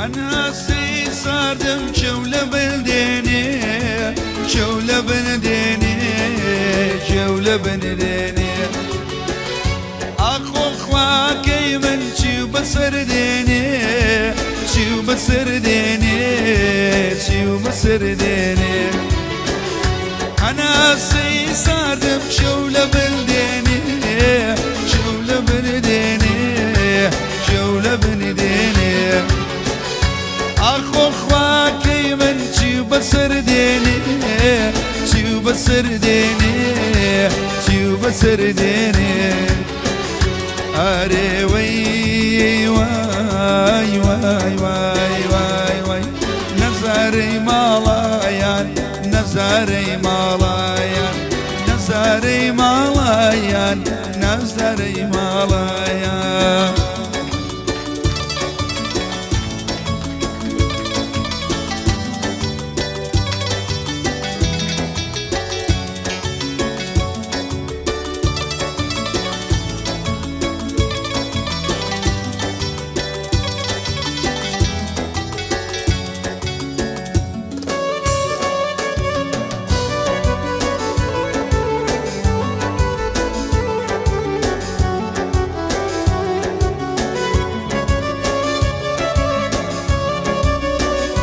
هەناسەی ساردم چەو لە بن دێنێ، چەو لە بن دێنێ، چەو لە بن دێنێ. ئاخۆ خواکەی من چی و بەسەر دێنێ، چی و بەسەر دێنێ، چی و بەسەر دێنێ. هەناسەی ساردم چەو لە بن دێنێ، چەو لە بن دێنێ، چەو لە بن دێنێ. ئاخۆ خواکەی من چی و بەسەر دێنێ، چی و بەسەر دێنێ، چی و بەسەر دێنێ. ئارێ وەی وای وای وای وای وای، نەزارەی ماڵایان، نەزارەی ماڵایان، نەزارەی ماڵایان، نەزارەی ماڵایان.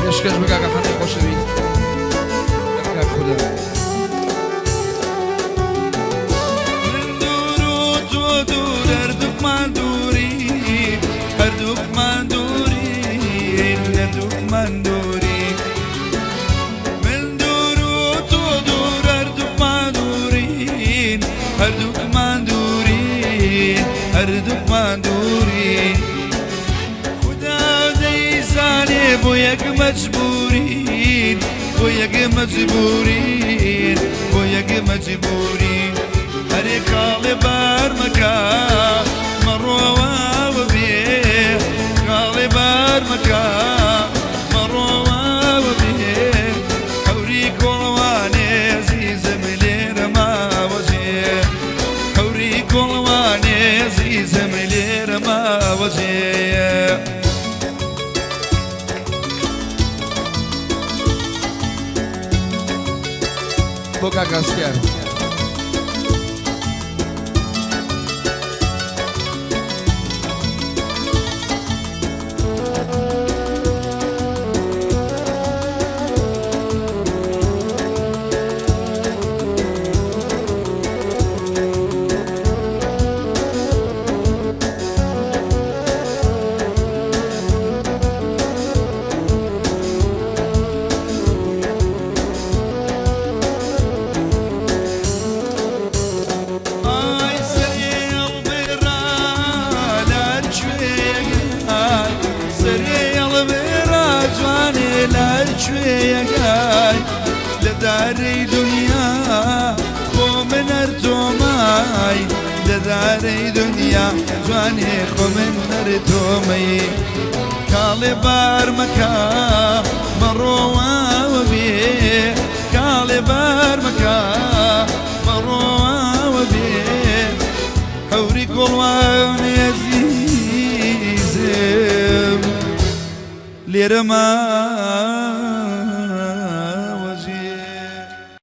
پێشکەش بە کاکە حەقی خۆشەویست لە کاک خودا. من دوور و تۆ دوور، هەردووکمان دووری، هەردووکمان دووری، هەردووکمان دووری. من دوور و تۆ دوور، هەردووکمان دوورین، هەردووکمان دوورین، هەردووکمان دوورین. خودا دەیزانێ بۆ یەک مەجبورین، بۆ یەک مەجبورین، بۆ یەک مەجبورین. هەرێ کاڵێ بار مەکە مەڕۆوە بێ، کاڵێ بار مەکە مەڕۆوە بێ. هەوری کۆڵوانێ زیزم لێرە ماوەجێ، هەوری کۆڵوانێ زیزم لێرە ماوەجێ. بۆ کاک هەستیار. ئای سەرێ ئەڵبێرا لەکوێیەگای، سەرێ ئەڵبێرا جوانێ لەکوێیەگای. لە دارەی دنیا خۆ من هەر تۆمای، لە دارەی دنیا جوانێ خۆ من هەر تۆمەی. کاڵێ بار مەکە مەڕۆوە بێ، کاڵێ بار مەکە مەڕۆوە بێ. هەوری کۆڵوانێ ئەزیزم لێرە ماوەجێ.